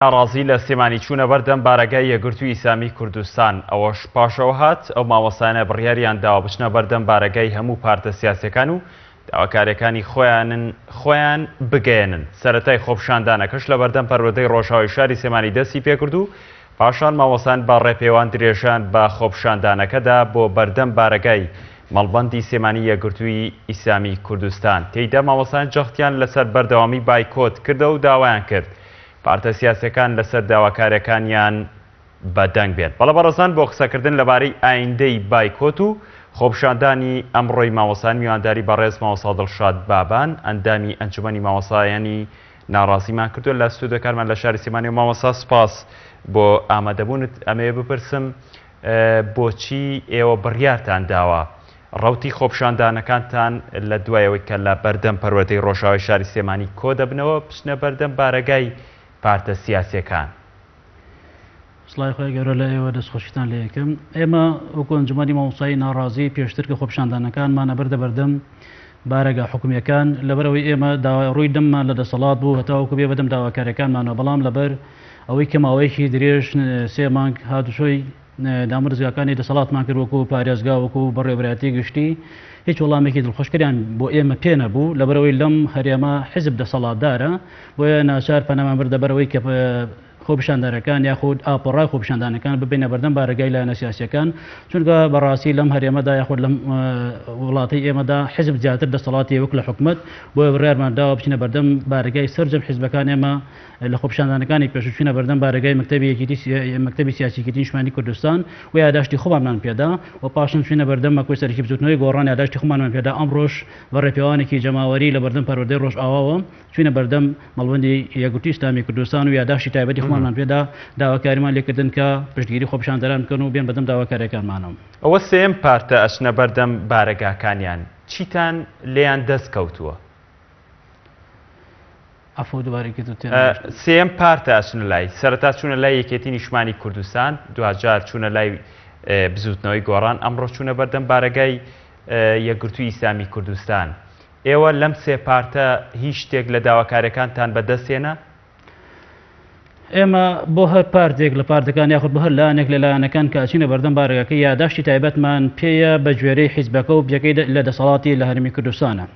ناڕازی لە سلێمانی چوونە بەردەم بارەگای یەکگرتووی ئیسلامی کوردستان، ئەوەش پاش ئەوە هات ئەو مامۆستایانە بڕیاریان داوە بچنە بەردەم بارەگای هەموو پارتە سیاسیەکان و داواکاریەکانی خۆیانن خۆیان بگەیەنن. سەرەتای خۆپیشاندانەکەش لە بەردەم پەروەردەی ڕۆژئاوای شاری سلێمانی دەستی پێکرد و پاشان مامۆستایان بە ڕێپێوان درێژەیان بە خۆپیشاندانەکەدا بۆ بەردەم بارەگای مەڵبەندی سلێمانی یەکگرتووی ئیسلامی کوردستان. تێیدا مامۆستایان جەختیان لەسەر بەردەوامی بایکۆت کردەوە و داوایان کرد پارتە سیاسیەکان لەسەر داواکاریەکانیان بە دەنگ بێن. بەڵێ بەڕێزان بۆ قسەکردن لەبارەی ئایندەی بایکۆت و خۆپیشاندانی ئەمڕۆی مامۆستایان میوانداری بەڕێز مامۆستا دڵشاد بابان ئەندامی ئەنجومەنی مامۆستایانی ناڕازیمان کردووە لە ستۆدیۆکانمان لە شاری سلێمانی و مامۆستا سپاس بۆ ئامادەبوونت ئەمەوێ بپرسم بۆچی ئێوە بڕیارتان داوە ڕەوتی خۆپیشاندانەکانتان لە دوای ئەوەی کە لە بەردەم پەروەردەی ڕۆژئاوای شاری سلێمانی کۆدەبنەوە بچنە بەردەم بارەگای پارتە سیاسیەکان؟ سڵاوی خوای گەورە لە ئێوە دەستخۆشیتان لێ ئەکەم. ئێمە وەکو ئەنجومەنی مامۆستایی ناڕازی پێشتر کە خۆپیشاندانەکانمان ئەبردە بەردەم بارەگا حکومیەکان لەبەرئەوەی ئێمە داوای ڕووی دەممان لە دەسەڵات بوو هەتاوەکو بێ بەدەم داواکاریەکانمانەوە بەڵام لەبەر ئەوەی کە ماوەیەکی درێژ سێ مانگ هاتوچۆی دامودەزگاکانی دەسەڵاتمان کرد وەکو پارێزگا وەکو بەڕێوەبەرایەتی گشتی هیچ وەڵامێکی دڵخۆشکەریان بۆ ئێمە پێ نەبوو لەبەرئەوەی لەم هەرێمە حیزب دەسەڵاتدارە بۆیە ناچار پەنامان بردە بەرەوەی کە خۆپیشاندەرەکان یاخود ئاپۆڕای خۆپیشاندانەکان ببینە بەردەم بارەگای لایەنە سیاسیەکان چونکە بەڕاستی لەم هەرێمەدا یاخود لەم وڵاتی ئێمەدا حیزب زیاتر دەسەڵاتی وەک لە حکومەت بۆیە بڕیارمان داوە بچینە بەردەم بارەگای سەرجەم حیزبەکان ئێمە لە خۆپیشاندانەکانی پێشوو چوینە بەردەم بارەگای مەکتەبی یەکێتی مەکتەبی سیاسی یەکێتی نیشتمانی کوردستان و یاداشتی خۆمانمان پێدا و پاشان چوینە بەردەم مەکۆی سەرەکی بزوتنەوەی گۆڕان یاداشتی خۆمانمان پێدا ئەمڕۆش بە ڕێپێوانێکی جەماوەری لە بەردەم پەروەردەی ڕۆژئاواوە چوینە بەردەم مەڵبەندی یەکگرتووی ئیسلامی کوردستان و یاداشتی تایبەتی خۆمانمان پێدا داواکاریمان لێکردن کە پشتگیری خۆپیشاندەران بکەن و بێن بەدەم داواکاریەکانمانەوە. ئەوە سێیەم پارتە ئەچنە بەردەم بارەگاکانیان چیتان لێیان دەست کەوتووە؟ عەفو دوبارەی کرد و تێنەگەشتم. سێیەم پارتە ئەچنە لای، سەرەتا چوونە لای یەکێتی نیشتمانی کوردستان، دواجار چوونە لای بزووتنەوەی گۆڕان، ئەمڕۆ چوونە بەردەم بارەگای یەکگرتووی ئیسلامی کوردستان. ئێوە لەم سێ پارتە هیچ شتێک لە داواکاریەکانتان بەدەست هێنا؟ ئێمە بۆ هەر پارتێک لە پارتەکان یاخود بۆ هەر لایەنێک لە لایەنەکان کە ئەچینە بەردەم بارەگاکەی یاداشتی تایبەتمان پێیە بە گوێرەی حیزبەکە و پێگەی لە دەسەڵاتی لە هەرێمی کوردستانە.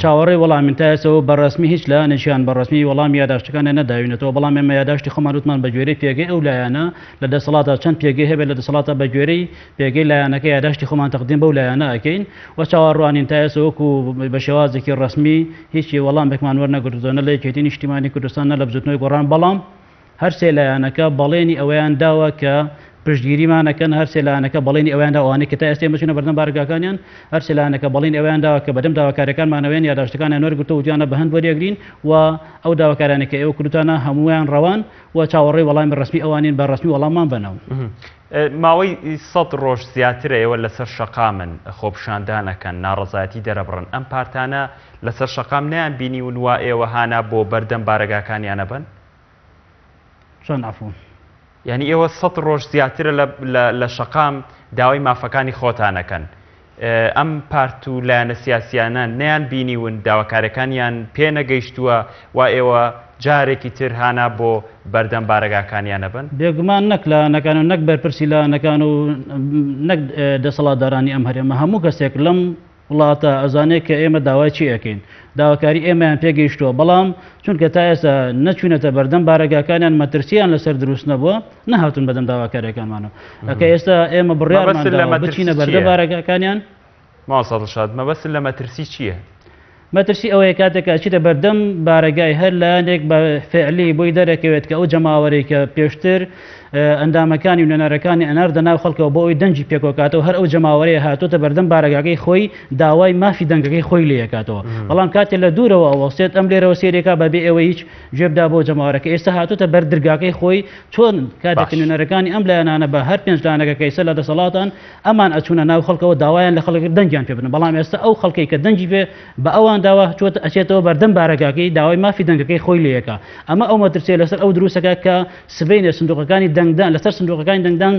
چاوەڕێی وەڵامین تا ئێستا و بە ڕەسمی هیچ لایەنێکیان بە ڕەسمی وەڵامی یاداشتەکانیان نەداوینەتەوە، بەڵام ئێمە یاداشتی خۆمان وتمان بە گوێرەی پێگەی ئەو لایەنە لە دەسەڵاتدا چەند پێگەی هەبێت لە دەسەڵاتدا بە گوێرەی پێگەی لایەنەکە یاداشتی خۆمان تەقدیم بەو لایەنە ئەکەین و چاوەڕوانین تا ئێستا وەکو بە شێوازێکی ڕەسمی هیچ وەڵامێکمان وەرنەگرتووە نە لە یەکێتی نیشتیمانی کوردستان نە لە بزوتنەوەی گۆڕان بەڵام هەرسێ لایەنەکە بەڵێنی ئەوەیان داوە کە پشتگیریمان ئەکەن، هەرسێ لایەنەکە بەڵێنی ئەوەیان داوە ئەوانەی کە تا ئێستا ئێمە چووینە بەردەم بارەگاکانیان، هەرسێ لایەنەکە بەڵێنی ئەوەیان داوە کە بەدەم داواکاریەکانمانەوەیان یاداشتەکانیان وەرگرتووە وتویانە بە هەند وەریئەگرین و ئەو داواکاریانەی کە ئێوە کردوتانە هەموویان ڕەوان و چاوەڕێی وەڵامی ڕەسمی ئەوانین بە ڕەسمی وەڵاممان بەنەوە. ماوەی سەد ڕۆژ زیاترە ئێوە لەسەر شەقامن، خۆپیشاندان ئەکەن، ناڕەزایەتی دەرەبڕن، ئەم پارتانە لەسەر شەقام نەیانبینیون وا ئێوە هانا بۆ بەردەم بارەگاکانیان ئەبەن؟ چۆن عەفو؟ یانی ئێوە سەت ڕۆژ زیاترە لە شەقام داوای مافەکانی خۆتان ئەکەن ئەم پارت و لایەنە سیاسیانە نەیان بینیون داواکارەکانیان پێ نەگەیشتووە وا ئێوە جارێکی تر هانا بۆ بەردەم بارەگاکانیان ئەبەن؟ بێگومان نەک لایەنەکان و نەک بەرپرسی لایەنەکان و نەک دەسەڵاتدارانی ئەم هەرێمە هەموو کەسێک لەم وڵاتە ئەزانێ کە ئێمە داوای چی ئەکەین داواکاری ئێمەیان پێگەیشتووە بەڵام چونکە تا ئێستا نەچوونەتە بەردەم بارەگاکانیان مەترسیان لەسەر دروست نەبووە نەهاتون بەدەم داواکاریەکانمانەوە ئەکە ئێستا ئێمە بڕیارمان داوە بچینە بەردەم بارەگاکانیان. مامۆستا دڵشاد مەبەستت لە مەترسی چییە؟ مەترسی ئەوەیە کاتێک کە ئەچیتە بەردەم بارەگای هەر لایەنێک بە فعلی بۆی دەرەکەوێت کە ئەو جەماوەرەی کە پێشتر ئەندامەکانی و نوێنەرەکانی ئەناردە ناو خەڵکەوە بۆ ئەوەی دەنگی پێکۆکاتەوە هەر ئەو جەماوەرەیە هاتۆتە بەردەم بارەگاکەی خۆی داوای مافی دەنگەکەی خۆی لێکاتەوە بەڵام کاتێ لە دوورەوە ئەوەستێت ئەم لێرەوە سێرێکا بەبێ ئەوەی هیچ گوێ بدا بۆ جەماوەرەکە ئێستا هاتۆتە بەر درگاکەی خۆی چۆن کاتێک نوێنەرەکانی ئەم لایەنانە بە هەر پێنج لایەنەکە کە ئێستا لە دەسەڵاتان ئەمان ئەچوونە ناو خەڵکەوە داوایان لە خەڵک کرد دەنگیان پێ بدەن بەڵام ئێستا ئەو خەڵکەی کە دەنگی پێ بە ئەوان داوە چۆتە ئەچێتەوە بەردەم بارەگاکەی داوای مافی دەنگەکەی خۆی لێ ئەکا ئەمە ئەو مەترسیە لەسەر ئەو دروستەکە کە سبەینێ سندوقەکانی دەنگ. دەنگدان لەسەر سندوقەکانی دەنگدان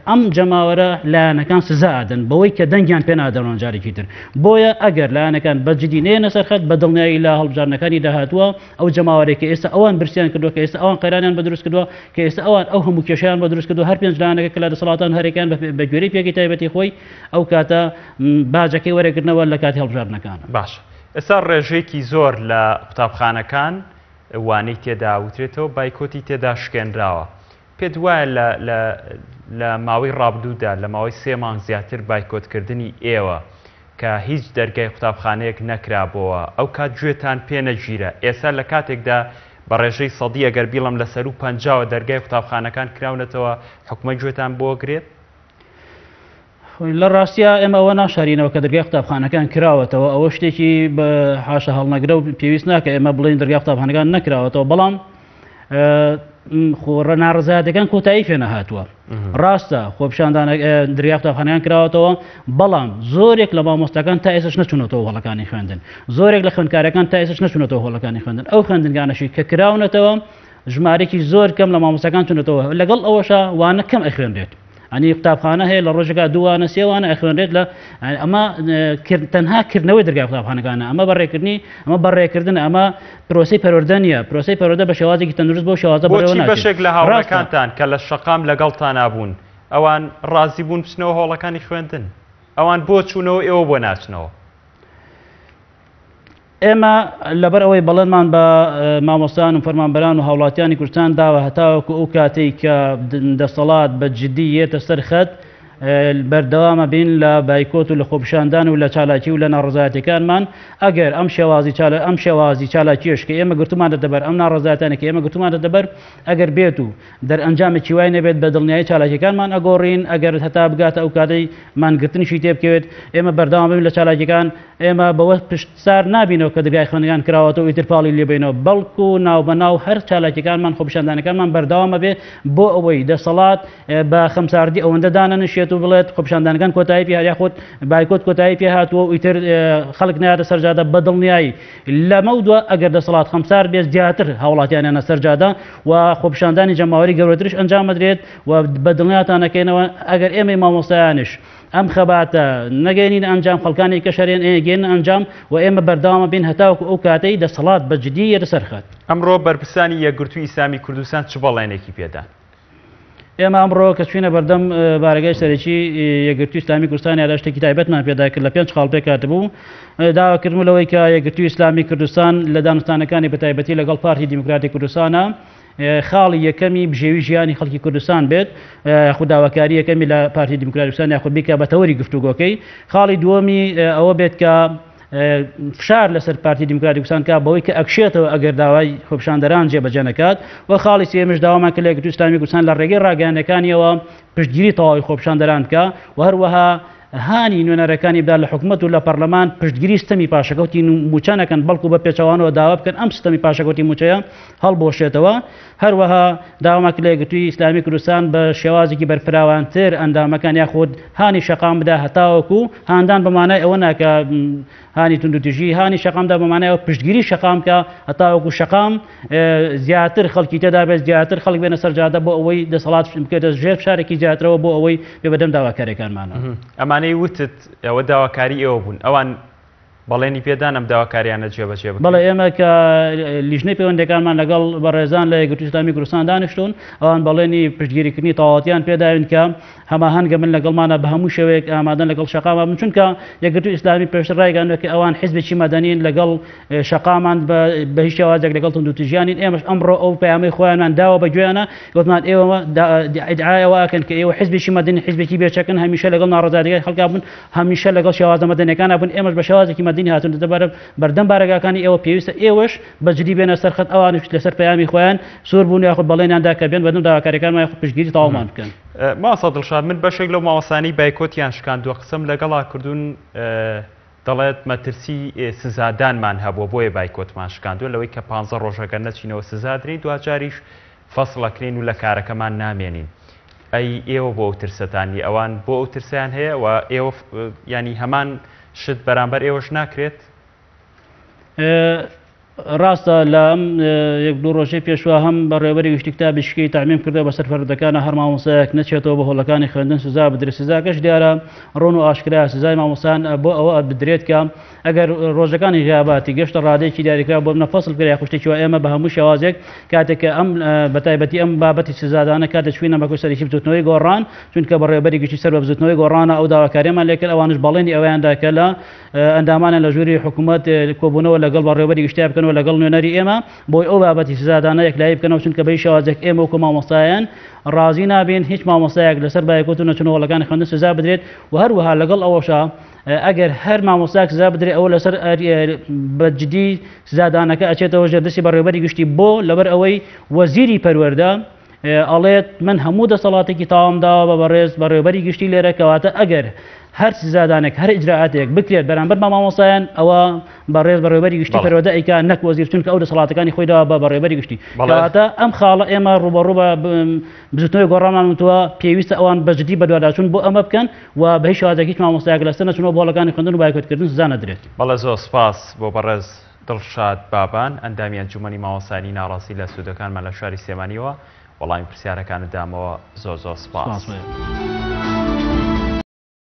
ئەم جەماوەرە لایەنەکان سزا ئەدەن بەوەی کە دەنگیان پێ نادەنەوە جارێکی تر. بۆیە ئەگەر لایەنەکان بە جدی نەیەنە سەر خەت بە دڵنیایی لە هەڵبژاردنەکانی داهاتووە ئەو جەماوەرەی کە ئێستا ئەوان برسیان کردووە کە ئێستا ئەوان قەیرانیان بە دروست کردووە کە ئێستا ئەوان ئەو هەموو کێشەیان بە دروست کردووە هەر پێنج لایەنەکە کە لە دەسەڵاتان هەرێکیان بە گوێرەی پێگەی تایبەتی خۆی ئەو کاتە باجەکەی وەرەگرنەوە لە کاتی هەڵبژاردنەکان. باشە ئێستا ڕێژەیەکی زۆر لە قوتابخانەکان وانەی تێدا وترێتەوە بایکۆتی تێدا شکێنراوە پێت وایە لە لە لە ماوەی ڕابدوودا لە ماوەی سێ مانگ زیاتر بایکۆتکردنی ئێوە کە هیچ دەرگای قوتابخانەیەک نەکرابۆوە ئەو کات گوێتان پێ نەگیرا ئێستا لە کاتێکدا بە ڕێژەی سەدی ئەگەر بیڵێم لە سەروو پەنجاوە دەرگای قوتابخانەکان کراونەتەوە حکومەت گوێتان بۆ گرێت؟ لە ڕاستیا ئێمە ئەوە ناشارینەوە کە دەرگای قوتابخانەکان کراوەتەوە ئەوە شتێکی بە حاشا هەڵنەگرە و پێویست ناکە ئێمە بڵێین دەرگای قوتابخانەکان نەکراوەتەوە بەڵام خۆڕە ناڕزایەتەکان کۆتایی پێ نەهاتووە ڕاستە خۆپیشاندان دەرگای قوتابخانەکان کراوەتەوە بەڵام زۆرێک لە مامۆستاکان تا ئێستش نەچوونەتەوە هۆڵەکانی خوێندن زۆرێک لە خوێندکارەکان تا ئێستش نەچوونەتەوە هۆڵەکانی خوێندن ئەو خوێندنگانەشی کە کراونەتەوە ژمارێکی زۆر کەم لە مامۆستاکان چونەتەوە لەگەڵ ئەوەشا وانە کەم ئەخوێنرێت ئەنی قوتابخانە هەیە لە ڕۆژێکا دووانە سێوانە ئەخوێنرێت لە ئەمە تەنها کردنەوەی دەرگای قوتابخانەکانە ئەمە بەڕێکردنی ئەمە بەڕێکردن ئەمە پرۆسی پەروەردە نییە پرۆسی پەروەردە بە شێوازێکی تەندروست بۆ شێوازە بۆچی بەشێک لە هاوڕێکانتان کە لە شەقام لەگەڵتانا بوون ئەوان ڕازی بوون بچنەوە هۆڵەکانی خوێندن ئەوان بۆ چوونەوە ئێوە بۆ ناچنەوە؟ ئێمە لەبەر ئەوەی بەڵێنمان بە مامۆستایان و فەرمانبەران و هاوڵاتیانی کوردستان داوە هەتاوەکو ئەو کاتەی کە دەسەڵات بە جدی یەتە سەر خەت بەردەوامە بین لە بایکۆت و لە خۆپیشاندان و لە چالاکی و لە ناڕەزایەتیەکانمان ئەگەر ئەم شێوازی چالە ئەم شێوازی چالاکیەش کە ئێمە گرتومانە دەبەر ئەم ناڕەزایەتانە کە ئێمە گرتومانە دەبەر ئەگەر بێت و دەرئەنجامێکی وای نەبێت بە دڵنیایی چالاکیەکانمان ئەگۆڕین ئەگەر هەتا بگاتە ئەو کاتەی مانگرتنیشی تێبکەوێت ئێمە بەردەوام بین لە چالاکیەکان ئێمە بەوە پشت سارد نابینەوە کە دەرگای خوێندنگان کراوەتەوە ئیتر پاڵی لێبەینەوە بەڵکو ناوبەناو هەر چالاکیەکانمان خۆپیشاندانەکانمان بەردەوام ئەبێ بۆ ئەوەی دەسەڵات بە خەمساردی ئەوەندە دانەنشێت و بڵێت خۆپیشاندانەکان کۆتایی پێ یاخود بایکۆت کۆتایی پێ هاتووە و ئیتر خەڵک نایاتە سەر جادە بە دڵنیایی لەمەودوا ئەگەر دەسەڵات خەمسارد بێت زیاتر هاوڵاتیانیانە سەر جادە و خۆپیشاندانی جەماوەری گەورەتریش ئەنجام ئەدرێت و بە دڵنیاتان ئەکەینەوە ئەگەر ئێمەی مامۆستایانیش ئەم خەباتە نەگەینین ئەنجام خەڵکانی کەش هەرێن ئەیگەینن ئەنجام و ئێمە بەردەوامە بین هەتاوەکو ئەو کاتەی دەسەڵات بە جدی یەتە سەر خەت. ئەمڕۆ بەرپرسانی یەکگرتووی ئیسلامی کوردستان چ بەڵێنێکی پێدان؟ ئێمە ئەمڕۆ کە چوینە بەردەم بارەگای سەرەکی یەکگرتووی ئیسلامی کوردستان یاداشتێکی تایبەتمان پێدا کرد لە پێنج خاڵ پێکهاتبوو داواکردن لەوەی کە یەکگرتووی ئیسلامی کوردستان لە دانوستانەکانی بەتایبەتی لەگەڵ پارتی دیموکراتی کوردستانە خاڵی یەکەمی بژێوی ژیانی خەڵکی کوردستان بێت یاخود داواکاری یەکەمی لە پارتی دیموکراتی کوردستان یاخود بیکە بە تەوەری گفتوگۆکەی خاڵی دووەمی ئەوە بێت کە فشار لەسەر پارتی دیموکراتی کوردستان کا بەوەی کە ئەکشێتەوە ئەگەر داوای خۆپیشاندەران جێبەجێ نەکات و خاڵی سێیەمیش داوامان کرد لە یەکگرتووی ئیسلامی کوردستان لە ڕێگەی ڕاگەیاندنەکانیەوە پشتگیری تەواوی خۆپیشاندەران بکا و هەروەها هانی نوێنەرەکانی بدا لە حکومەت و لە پەرلەمان پشتگیری ستەمی پاشەکەوتی مووچە نەکەن، بەڵکو بە پێچەوانەوە داوا بکەن ئەم ستەمی پاشەکەوتی مووچەیە هەڵبوەشێتەوە. هەروەها داوامان کرد لە یەکگرتووی ئیسلامی کوردستان بە شێوازێکی بەرفراوانتر ئەندامەکان یاخود هانی شەقام بدا هەتاوەکو هاندان بە مانای ئەوە نا کە هانی توندوتیژی هانی شەقام دا بە مانای ئەوە پشتگیری شەقام بکا هەتاوەکو شەقام زیاتر خەڵکی تێدا بێت زیاتر خەڵک بێنە سەر جادە بۆ ئەوەی دەسەڵات بکەێتە ژێر فشارێکی زیاترەوە بۆ ئەوەی بێ بەدەم داواکاریەکانمانەوە. ئەمانەی وتت ئەوە داواکاری ئێوە بوون ئەوان بەڵێنی پێدان ئەم داواکاریانە جێبەجێ بکرێن؟ بەڵێ ئێمە کە لیژنەی پەیوەندەکانمان لەگەڵ بەڕێزان لە یەکگرتووی ئیسلامی کوردستان دانیشتوون ئەوان بەڵێنی پشتگیریکردنی تەواوەتیان پێداوین کە هەماهەنگە من لەگەڵمانە بە هەموو شێوەیەک ئامادەن لەگەڵ شەقاما بن چونکە یەکگرتووی ئیسلامی پێشتر ڕایگەیاندووە کە ئەوان حیزبێکی مەدەنین لەگەڵ شەقامان بە هیچ شێوازێک لەگەڵ توندوتیژیانین ئێمەش ئەمڕۆ ئەو پەیامەی خۆیانمان داوە بە گوێیانە گوتمان ئێوە ئیدعای ئەوە ئەکەن کە ئێوە حیزبێکی مەدەنی حیزبێکی بێچەکن هەمیشە لەگەڵ ناڕەزایەتیەکانی خەڵکا بوون هەمیشە لەگەڵ شێوازە مەدەنیەکانا بوون ئێمەش بە شێوازێکی مەدەنی هاتوونەتە بەردەم بارەگاکانی ئێوە پێویستە ئێوەش بە جدی بێنە سەر خەت ئەوانیش لەسەر پەیامی خۆیان سوور بوون یاخود بەڵێنیان دا کە بێن بەدەم داواکاریەکانمان یاخود پشتگیری تەواومان بکەن. مامۆستا دڵشاد من بەشێک لەو مامۆستایانەی بایکۆتیان شکاندووە قسەم لەگەڵا کردوون دەڵێت مەترسی سزادانمان هەبووە بۆیە بایکۆتمان شکاندووە لەوەی کە پانزە ڕۆژ ئەگەر نەچینەوە سزادرێین دواجاریش فەسڵ ئەکرێین و لە کارەکەمان نامێنین ئەی ئێوە بۆ ئەو ترسەتان نیە ئەوان بۆ ئەو ترسەیان هەیە و ئێوە ینی هەمان شت بەرامبەر ئێوەش ناکرێت؟ ڕاستە لە ئەم یەک دوو ڕۆژەی پێشوە هەم بەڕێوەبەری گشتی کتابی شکی تەعمیم کردەوە بەسەر فەردەکانە هەر مامۆستایەک نەچێتەوە بە هۆڵەکانی خوێندن سزا بدرێت سزاکەش دیارە ڕوون و ئاشکرا سزای مامۆستایان بۆ ئەوە بدرێت کە ئەگەر ڕۆژەکانی غیاباتی گەشتە ڕادەیەکی دیاریکراو بۆ بنە فەسڵ کرا یاخود شتێکی وا ئێمە بە هەموو شێوازێک کاتێک کە ئەم بەتایبەتی ئەم بابەتی سزادانە کاتێک چوینە مەکۆی سەرەکی بزوتنەوەی گۆڕان چونکە بەڕێوەبەری گشتی سەر بە بزوتنەوەی گۆڕانە ئەو داواکاریەمان لێکرد ئەوانش بەڵێنی ئەوەیان دا کە لە ئەندامانیان لە ژووری حکوومەت کۆبوونەوە لەگەڵ بەڕێوەبەری گشتیا بکەنەوە لەگەڵ نوێنەری ئێمە بۆی ئەو بابەتی سزادانە یەکلایی بکەنەوە چونکە بە هیچ شێوازێک ئێمە وەکو مامۆستایان ڕازی نابین هیچ مامۆستایەک لەسەر بایکۆت و نەچوونە هۆڵەکانی خوێندن سزا بدرێت و هەروەها لەگەڵ ئەوەشا ئەگەر هەر مامۆستایەک سزا بدرێت ئەوە لەسەر بە جدی سزادانەکە ئەچێتەوە ژێر دەستی بەڕێوەبەری گشتی بۆ لەبەر ئەوەی وەزیری پەروەردە ئەڵێت من هەموو دەسەڵاتێکی تەواوم داوە بە بەڕێز بەڕێوەبەری گشتی لێرە کەواتە ئەگەر هەر سزادانێک هەر ئیجرائاتێک بکرێت بەرامبەر بە مامۆستایان ئەوە بەڕێز بەڕێوەبەری گشتی پەروەردە ئەیکا نەک وەزیر چونکە ئەو دەسەڵاتەکانی خۆی داوە بە بەڕێوەبەری گشتی کەواتە ئەم خاڵە ئێمە ڕووبەڕوو بە بزوتنەوەی گۆڕانمان وتووە پێویستە ئەوان بە جدی بەدواداچوون بۆ ئەمە بکەن و بە هیچ شێوازێک هیچ مامۆستایەک لەسەر نەچوونەوە بۆ هۆڵەکانی خوێندن و بایکۆتکردن سزا نەدرێت. بەڵێ زۆر سپاس بۆ بەڕێز دڵشاد بابان ئەندامی ئەنجومەنی مامۆستایانی ناڕازی لە ستۆدیۆکانمان لە شاری سلێمانیەوە وەڵامی پرسیارەکانت دامەوە زۆر زۆر سپاس. سپاس بۆ ئێوە.